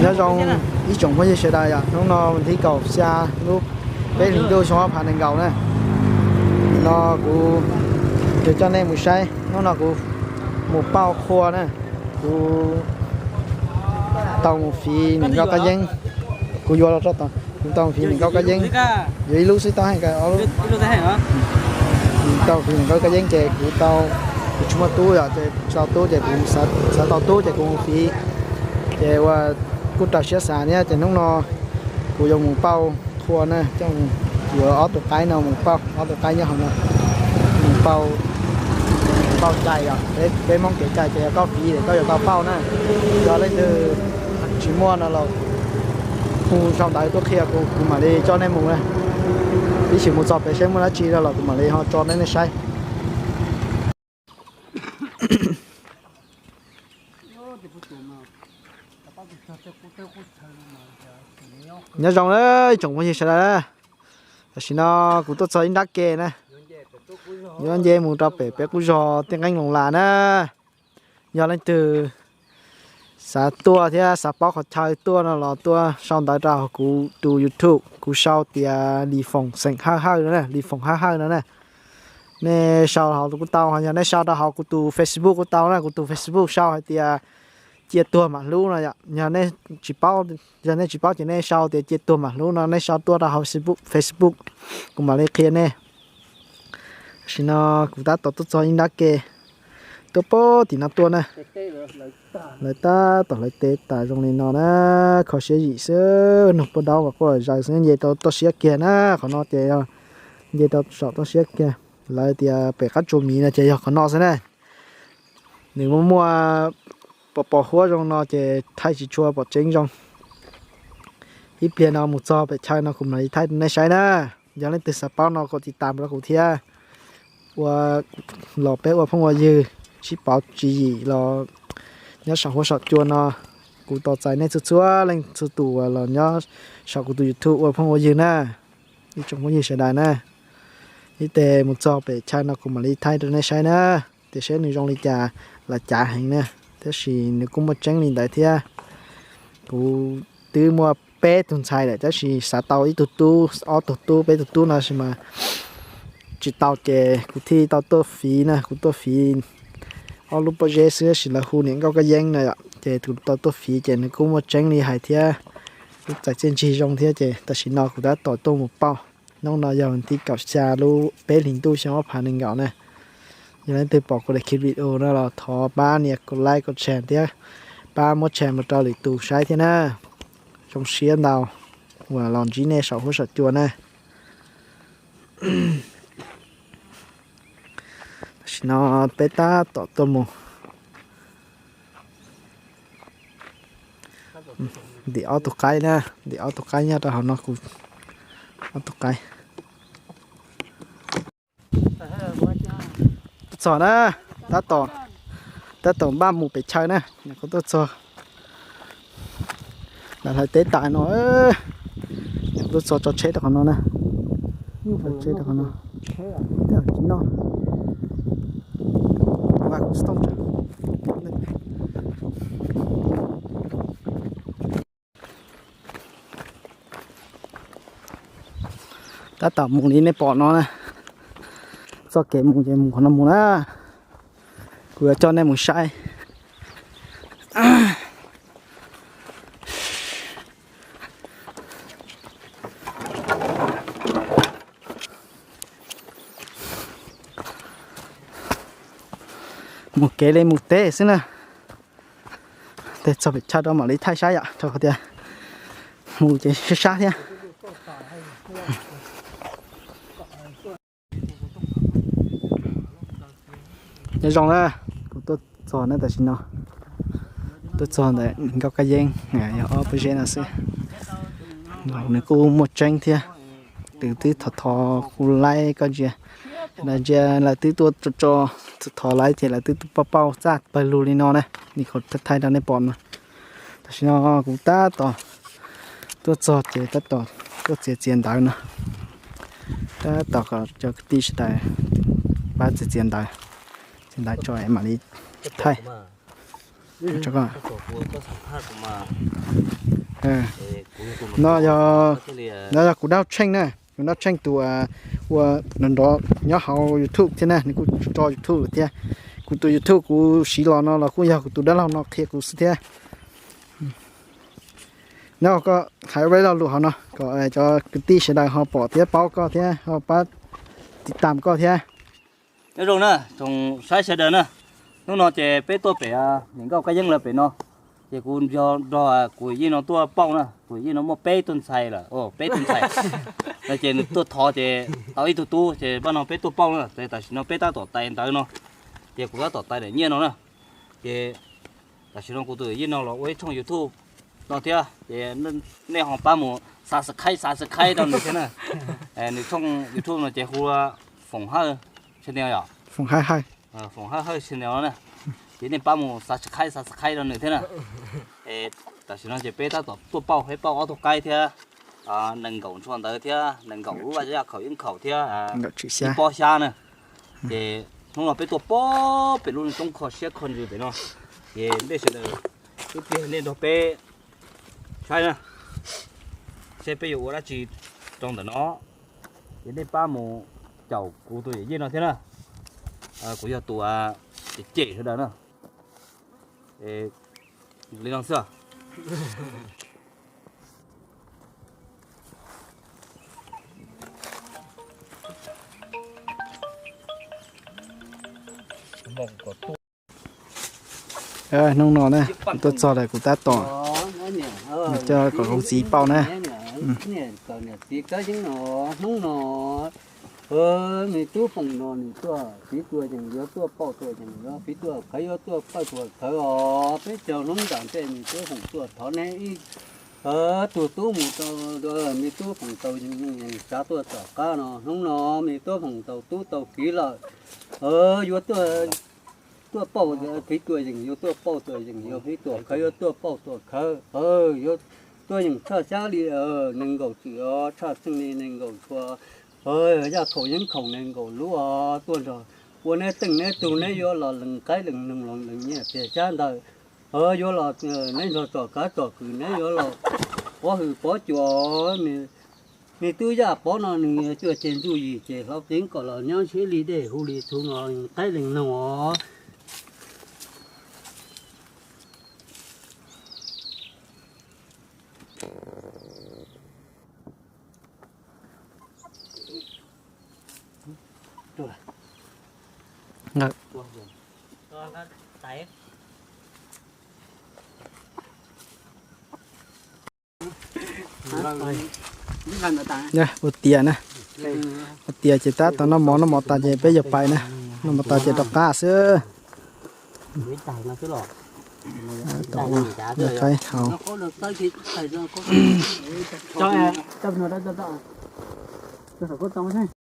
Nyob zoo ib tsoom phooj ywg sawv daws yom, hnub no thib kaum xya lub peb hlis ntuj xyoo ob phav nees nkaum na. No kuv yuav coj nej mus saib, hnub no kuv mus pauj qhua na. Kuv tau mus fiv niam nkauj kab yeeb, kuv yuav los rau tod, kuv tau mus fiv niam nkauj kab yeeb, yuav ib lub xwb tau heej, ob lub. Kuv tau fiv niam nkauj kab yeeb ces kuv tau, kuv tsis muaj tub yom, ces tsis tau tub ces kuv xav tau tub ces kuv mus fiv, ces ua kuj raws siab xav thiab ces hnub no kuv yuav mus pauj qhua na, coj yuav ob tug qaib no mus pauj, ob tug qaib nyob hauv no, mus pauj, pauj cai os, peb Hmoob kev cai ces yog koj fiv ces koj yuav tau pauj na. Yog leej twg tsis muaj no los hu sau ntawv tuaj qhia kuv, kuv mam li coj nej mus na. Ib sim mus txog pem seb muaj dab tsi los kuv mam li ho tso nej, nej saib. Nyob zoo na ib tsoom phooj ywg sawv daws na, tam sim no kuv tuaj txog ib nrab ke na, yuav nce mus rau pem peb qub zog Tiaj Nqeeb Loos Las na. Yog leej twg xav tuaj thiab xav paub qhov chaw tuaj no los tuaj sau ntawv rau hauv kuv tus YouTube, kuv sau tias Lis Foom xeem Hawj Hawj no, Lis Foom Hawj Hawj no na. Nej sau hauv kuj tau, yog nej sau rau hauv kuv tus Facebook kuj tau na, kuv tus Facebook sau hais tias Cia Tuag Mam Hlub no yom. Yog nej tsis paub, yog nej tsis paub ces nej sau tias Cia Tuag Mam Hlub no, nej sau tuaj rau hauv Facebook, kuv mam li qhia nej. Tam sim no kuv tab tom tuaj txog ib nrab ke, tuaj pem tim no tuaj na. Lawv tab tom hlawv teb tas zoo li no na, kho siab zim xwb, noog paj daub mas quaj zaws xwb, nce tau toj siab kiag na. Qhov no ces yog nce tau saum toj siab kiag. Lawv tias pem qab tsuas miv no ces yog qhov no xwb na. Nws muaj muaj pos pos huab zoo no ces thaij tsis tshua pom tseeb zoo. Ib pliag no mus txog pem chaw no kuv mam li thaij rau nej saib na. Yog leej twg xav paub no kom tiv tas rau kuv thiab. Ua los peb ua phooj ua ywg sib pauv tswv yim los nyob saum huab saum cua no, kuv tos txais nej txhua txhua leej txhua tus uas los nyob saum kuv tus YouTube ua phooj ua ywg na, ib tsoom phooj ywg sawv daws na. Ib tes mus txog pem chaw no kuv mam li thaij rau nej saib na, tias seb nws zoo li cas, los cav heev na, tab sis nws kuj muaj tseeb li ntawd thiab. Kuv twb muaj peb tug ntxhais lawm tab sis xav tau ib tug tub, ob tug tub, peb tug tub no sis mas tsis tau ces kuv thiaj tau tuaj fiv na, kuv tuaj fiv ob lub pob zeb xwb sis lawv hu niam nkauj kab yeeb na yom, ces kuv tau tuaj fiv ces nws kuj muaj tseeb li hais thiab, kuj txais txiaj ntsig zoo thiab ces tam sim no kuv tab tom tuaj mus pauj. Hnub no yog thib kaum xya lub peb hlis ntuj xyoo ob phav nees nkaum na. Yog leej twg pom kuv daim clip video no los thov pab nias kom like kom share thiab pab muab share mus rau lwm tus saib thiab na. Zoo siab ntau uas los ntsib nej saum huab saum cua na. Tam sim no peb tab tom tuaj mus ntim ob tug qaib na, ntim ob tug qaib nyob rau hauv no kuv, ob tug qaib. Tuaj txog na, tab tom, tab tom npaj mus pem chaw na, kuv tuaj txog, lawv hlawv teb tas no, kuv tuaj txog tso tsheb rau qhov no na, tso tsheb rau qhov no, tsis noj, kuv vaj kuv xov tooj tseem. Tab tom mus li nej pom no na, txoj kev mus ces mus qhov no mus na, kuv yuav coj nej mus saib. Mus kev li mus teb xwb na. Tes txog pem chaw rau mam li thaij saib yom, rau qhov tias mus ces sab sab thiab. Nyob zoo na, kuv tuaj txog na tam sim no, tuaj txog ntawm Nkauj Kab Yeeb, yog ob peb zeb no xwb. Nws kuj muaj tseeb thiab, lawv twb thov thov kuv laib koj ntsia, ntsia lawv twb tuaj tso, thov laib ces lawv twb tuaj pauj pauj txaj pawg lug li no na, li qhov thaij rau nej pom no. Tam sim no kuv tab tom tuaj txog ces tab tom tuaj txiav txiav ntawv no, tab tom kom cov kwv tij sawv daws pab txiav txiav ntawv, txiav ntawv tso mam li thaij. Tso koj. No yog, no yog kuv dab tsheej na, kuv dab tsheej tus ua nrov nrov nyob hauv YouTube thiab na, nws kuj tso YouTube lawm thiab. Kuv tus YouTube kuv siv los no los kuj yog kuv tus dab laug no qhia kuv xwb thiab. Nyob koj hais ua lo lus hauv no kom cov kwv tij sawv daws ho pom thiab paub koj thiab ho pab tiv tam koj thiab. Nyob zoo na tsoom saib sawv daws na, hnub no ces peb tuaj pem niam nkauj Kab Yeeb lawv pem no, ces kuv nrog kuv yij no tuaj pauj na, kuv yij no muaj peb tug ntxhais lawm, peb tug ntxhais no ces nws tuaj thov ces tau ib tug tub ces pab no peb tuaj pauj na, ces tam sim no peb tab tom tais ntawv no, ces kuv tab tom tais daim nyiaj no na, ces tam sim no kuv tus yij no los ua ib tshooj YouTube no thiab, ces nej ho pab mus subscribe, subscribe rau nws thiab na. Nws tshooj YouTube no ces hu ua Foom Hawj channel yom. Foom Hawj Hawj channel na, ces nej pab mus subscribe, subscribe rau nws thiab na. Tam sim no ces peb tab tom tuaj pauj, peb pauj ob tug qaib thiab nees nkaum ntshua ntawv thiab nees nkaum lub vaj yaj khaum yeeb khaum thiab ib pob xyab na. Ces hnub no peb tuaj pem lub roob kho siab kho ntsws pem no, ces nej sawv daws twb pliag nej nrog peb saib na, seb peb yuav ua dab tsi rau ntawm no, ces nej pab mus caum kuv tus yawm yij no thiab na. Kuv yog tus cem cem sawv daws na. Li no xwb. Hnub no na, tuaj txog lawm kuv tab tom coj kom hauv txiv pauj na. Hnub no me tub Foom no nws tuaj fiv tuag yees yuav tuaj pauj tuag yees yuav fiv tuag khawv yuav tuaj pauj tuag khawv os. Peb caug hnub nram ntej me tub Foom tuaj thov neb ib, tug tub mus rau me tub Foom tau yees yees tsav tuaj tom qab no. Hnub no me tub Foom tau tub tau kiv lawm, yuav tuaj pauj fiv tuag yees yuav tuaj pauj tuag yees yuav fiv tuag khawv yuav tuaj pauj tuag khawv, yuav tuaj yeem tshaj xyab li nees nkaum tswm os, tshaj xeeb li nees nkaum tshuav. Yaj khaum yeeb khaum nees nkaum lub os, tuaj nrog ua neb teej neb tug, neb yuav los lees qaib lees noog los lees nyiaj txiag xyab ntawv, yuav los neb nrog tsom kav tsom kwm, neb yuav los pov hwm pov cua. Me tub Yaj Pov no nws cuaj ceg ntsuj yim ceg hlob ceev kom los nyob ntshiab li dej hu li txhuv no lees qaib lees noog os. Ua tiav na, ua tiav ces tab tom noj mov, noj mov tas ces peb yuav pais na, noj mov tas ces rov qab xwb. Tom ua qaib hauv.